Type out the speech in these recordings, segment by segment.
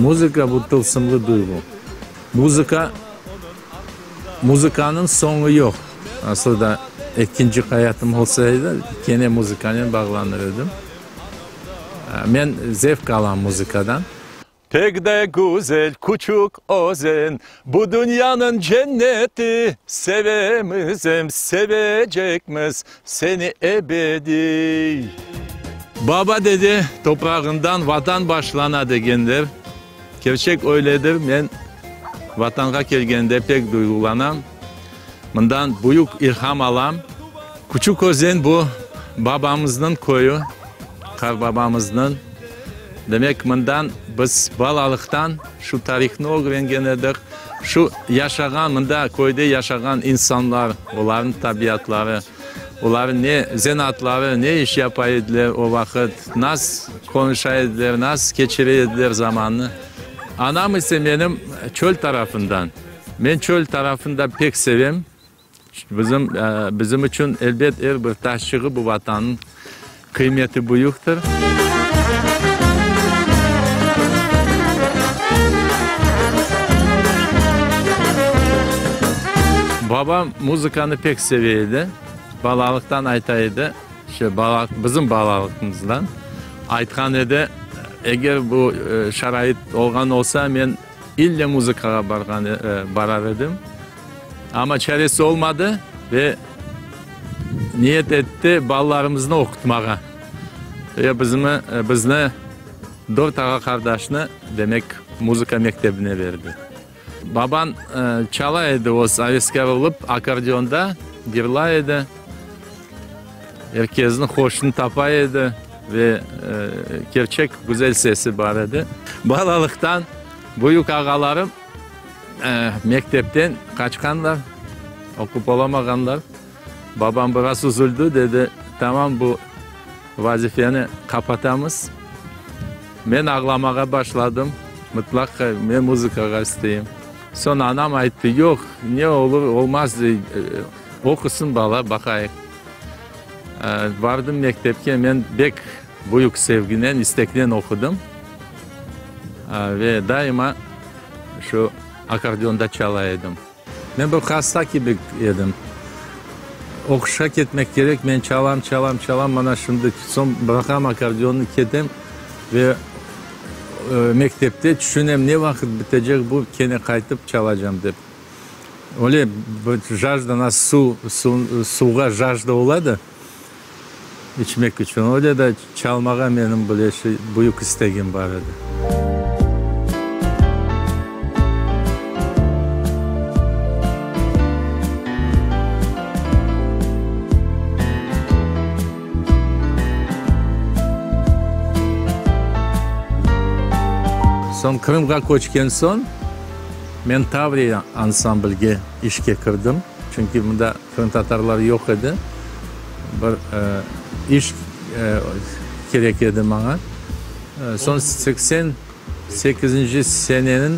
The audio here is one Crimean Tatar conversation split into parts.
Muzıka, bu tılsımlı duyğu. Muzıka, muzıkanıñ soñu yoq. Aslı da ekinci hayatım olsa edi, kene muzıkanen bağlanır edim. Men zevk alam muzıkadan. Pek de güzel küçük özen, bu dünyanıñ cenneti, Sevemiz em sevecekmiz seni ebediy. Baba dede toprağından Vatan başlana degenler, kerçek öyledir, men Vatanğa kelgende pek duyğulanam, mından büyük ilham alam. Küçük özen bu babamıznıñ köyü, qarbabamıznıñ. Demek, mından biz balalıqtan şu tarihnı ögrengen edik, şu yaşağan, mında köyde yaşağan insanlar, olarnıñ tabiatları, olar ne zenaatları, ne iş yapa ediler o vaqıt, nas qonuşa ediler, nas keçire ediler zamannı. Anam ise menim çöl tarafından. Men çöl tarafını da pek sevem. Bizim, bizim içün, elbet, er bir taşçığı bu Vatannıñ qıymeti büyüktir. Babam muzıkanı pek seve edi. Balalıqtan ayta edi, işte bala, bizim balalıqımızdan aytqan edi, eger bu şarait olğan olsa, men ille muzıkağa barğan, barar edim. Amma çaresi olmadı ve niyet etti balalarımıznı oqutmağa. Ve bizimi, bizni, dört ağa-qardaşnı, demek, muzıka mektebine berdi. Babam çala edi, öz aveskâr olıp, akkordeonda yırlay edi. Er kesniñ hoşunı tapa edi ve kerçek güzel sesi bar edi. Balalıqtan büyük ağalarım Mektepten qaçqanlar, oqup olamağanlar. Babam biraz üzüldi, dedi, tamam, bu vazifeni qapatamız. Men ağlamağa başladım, mıtlaq men muzıkağa isteyim. Soñ anam ayttı, yoq, ne olur, olmaz, oqusın bala, baqayıq. Bardım mektepke, men bek büyük sevginen, isteknen oqudım ve daima Şu akkordeonda çala edim. Men bir hasta kibi edim. Oquşqa ketmek kerek, men çalam, çalam, çalam, mana şimdi soñ bıraqam akkordeonnı, ketem ve mektepte tüşünem, ne vaqıt bitecek bu, kene qaytıp çalacam dep. Öyle bir jajda, nasıl suv, suvğa jajda ola da, İçmek içün. Öyle de çalmağa menim böyle şey, büyük istegim bar edi. Soñ Qırımğa köçken soñ men Tavriya ansamblge işke kirdim, çünki mında Qırımtatarlar yoq edi. Bir iş kerek edi maña. Soñ 88-nci seneniñ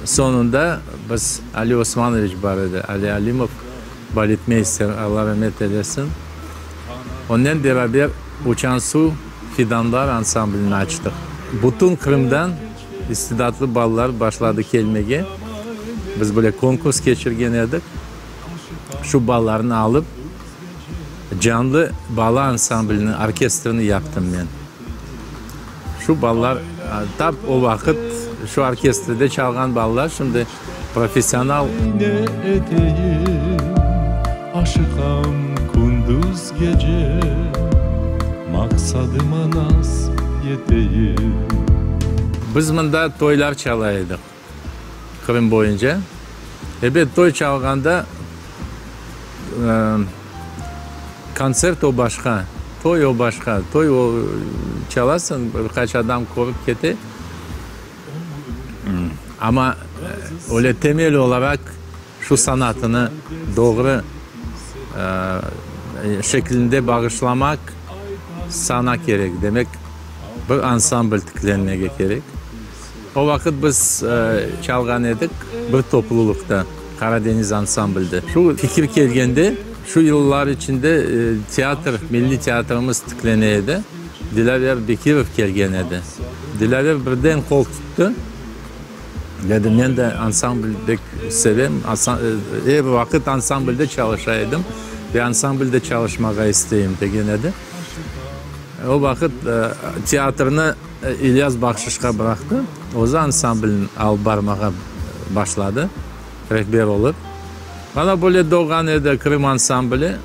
soñunda biz, Ali Osmanoviç bar edi, Ali Alimov, baletmeyster, Alla ramet eylesin, onnen beraber Uçan suv fidanlar ansamblini açtıq. Bütün Qırımdan İstidatlı balalar başladı kelmege. Biz böyle konkurs keçirgen edik. Şu balalarnı alıp, canlı bala ansamblini, orkestrini yaptım men. Şu balalar, tap o vaqıt şu orkestrde çalğan balalar şimdi professional. Ne eteyim, aşıqam kündüz gece, Maqsadıma nas yeteyim. Biz mında toylar çala edik, Qırım boyunca. Ebet, toy çalğanda kontsert o başqa, toy o başqa. Toy o, çalasıñ, bir qaç adam körip kete. Amma öyle temel olaraq şu sanatını doğru şeklinde bağışlamaq sana kerek. Demek, bir ansambl tiklenmege kerek. O vaqıt biz çalğan edik bir toplulıqta, Qaradeñiz ansamblde. Şu fikir kelgende, şu yıllar içinde teatr, milliy teatrımız tiklene edi. Dilâver Bekirov kelgen edi. Dilâver birden qol tuttı, dedi, men de ansambl pek sevem, er vaqıt ansamblde çalışa edim ve ansamblde çalışmağa isteyim, degen edi. O vaqıt teatrnı İlyas Bahşışqa bıraqtı, özü ansamblni alıp barmağa başladı, rehber olıp. Mana böyle doğğan edi Krım ansambli.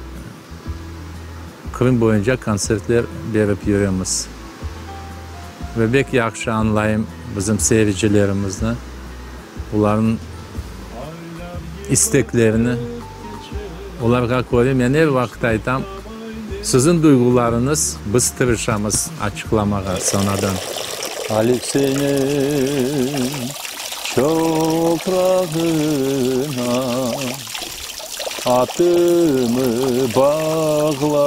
Qırım boyunca kontsertler berip yüremiz. Ve bek yahşı añlayım bizim seyircilerimizni, olarnıñ isteklerini. Olarğa köre men er vaqıt aytam, siziñ duyğularıñız, biz tırışamız açıqlamağa sanadan. Alekseyniñ çoqrağına. Atımı bağladım.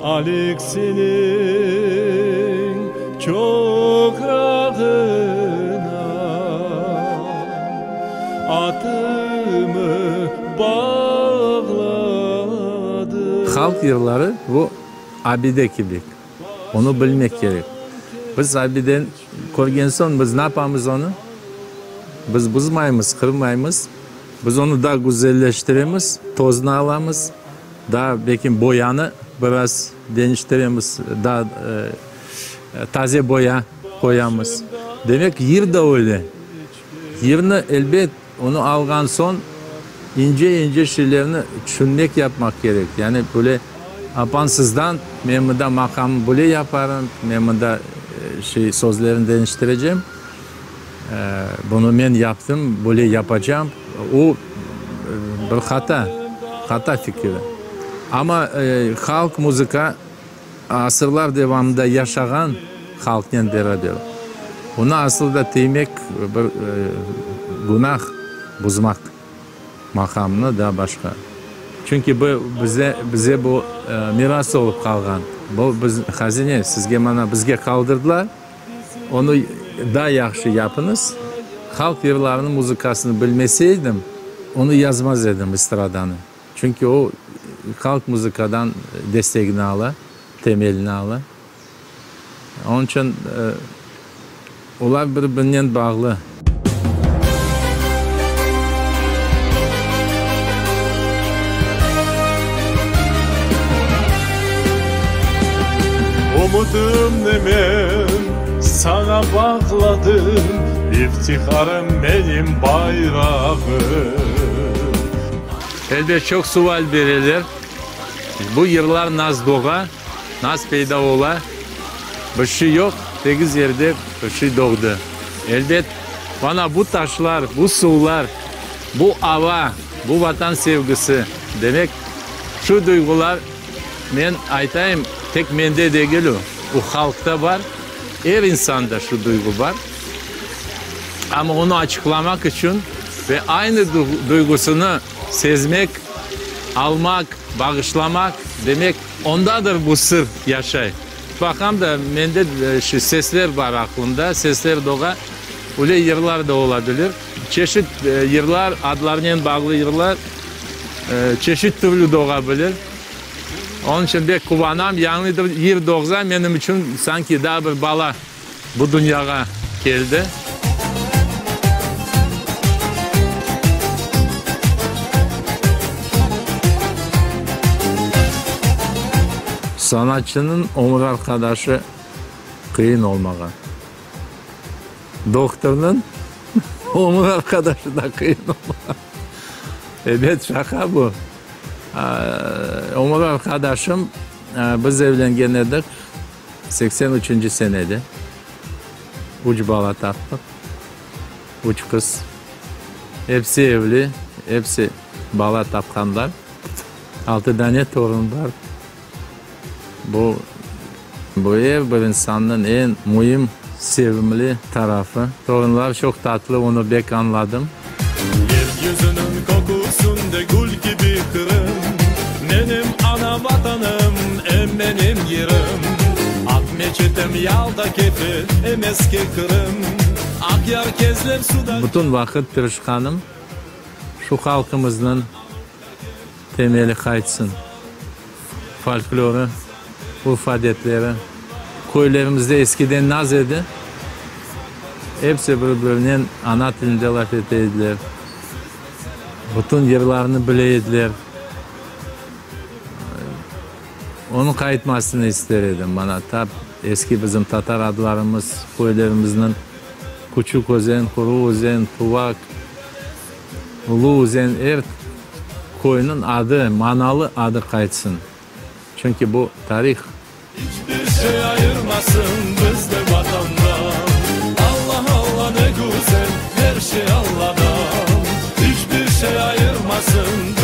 Alekseyniñ çoqrağına atımı bağladım. Halq yırları bu abide kibi, onı bilmek kerek. Biz abideni Körgen soñ biz napamız onı? Biz buzmaymız, qırmaymız. Biz onı daa güzelleştiremiz, toznı alamız, daa belki boyanı biraz deñiştiremiz, daa taze boya qoyamız. Demek, yır da öyle. Yırnı, elbet, onı alğan soñ ince-ince şeylerni tüşünmek yapmaq kerek. Yani böyle apansızdan men mında maqamı böyle yaparım, men mında şey sözlerini deñiştirecem, bunı men yaptım, böyle yapacam, o bir hata, hata fikiri. Amma halq muzıka Asırlar devamında yaşağan halqnen beraber. Onı asıl da tiymek bir günah, buzmaq maqamını da başqa. Çünki bu bize, bize bu miras olıp qalğan. Bu biz hazine, sizge mana bizge qaldırdılar. Onı daa yahşı yapıñız. Halq yırlarınıñ muzıkasını bilmeseydim, onı yazmaz edim, estradanı. Çünki o, halq muzıkadan destegini ala, temelini ala. Onıñ içün olar bir-birinen bağlı. Ümüdimni men saña bağladım, İftiharım menim bayrağım. Elbet, çoq sual bereler, bu yırlar nas doğa, nas peyda ola? Bir şey yoq, tegiz yerde bir şey doğdı. Elbet, mana bu taşlar, bu suvlar, bu ava, bu Vatan sevgisi, demek, şu duyğular, men aytayım, tek mende degil o, o halqta bar, er insanda şu duyğu bar. Amma onı açıqlamaq içün ve aynı duyğusını sezmek, almaq, bağışlamaq, demek, ondadır bu sır yaşay. Baqam da, mende şu sesler bar aqlımda, sesler doğa, öyle yırlar da ola bilir. Çeşit yırlar, adlarnen bağlı yırlar çeşit türlü doğa bilir. Onıñ içün pek quvanam, yañı bir yır doğsa, menim içün sanki daa bir bala Bu dünyağa keldi. Sanatçınıñ ömür arqadaşı qıyın olmağa. Dohtornıñ ömür arqadaşı da qıyın olmağa. Ebet, şaqa bu. Ömür arqadaşım, biz evlengen edik. 83-nci senede üç bala taptıq, üç qız. Episi evli, episi bala tapqanlar. Altı dane torun bar. Bu, bu er bir insannıñ eñ müim, sevimli tarafı. Torunlar çoq tatlı, onı bek añladım. Yeryüzüniñ köküsünde gül kibi Qırım, Menim ana Vatanım, em menim yerim. Aqmeçitim, Yalta, Kefe, em eski Qırım, Aqyar, Kezlev, Sudaq. Bütün vaqıt tırışqanım, şu halqımıznıñ temeli qaytsın. Folklorı, urf-adetleri. Köylerimizde eskiden naz edi, episi bir-birinen ana tilinde laf ete ediler, bütün yırlarnı bile ediler. Onıñ qaytmasını ister edim. Mana, tap eski bizim tatar adlarımız, köylerimizniñ Küçük Özen, Quru Özen, Tuvak, Ulu Özen, er köyniñ adı, manalı adı qaytsın. Çünki bu tarih. İç bir şey ayırmasın bizni Vatandan Allah, Alla ne güzel, er şey Alladan İç bir şey ayırmasın.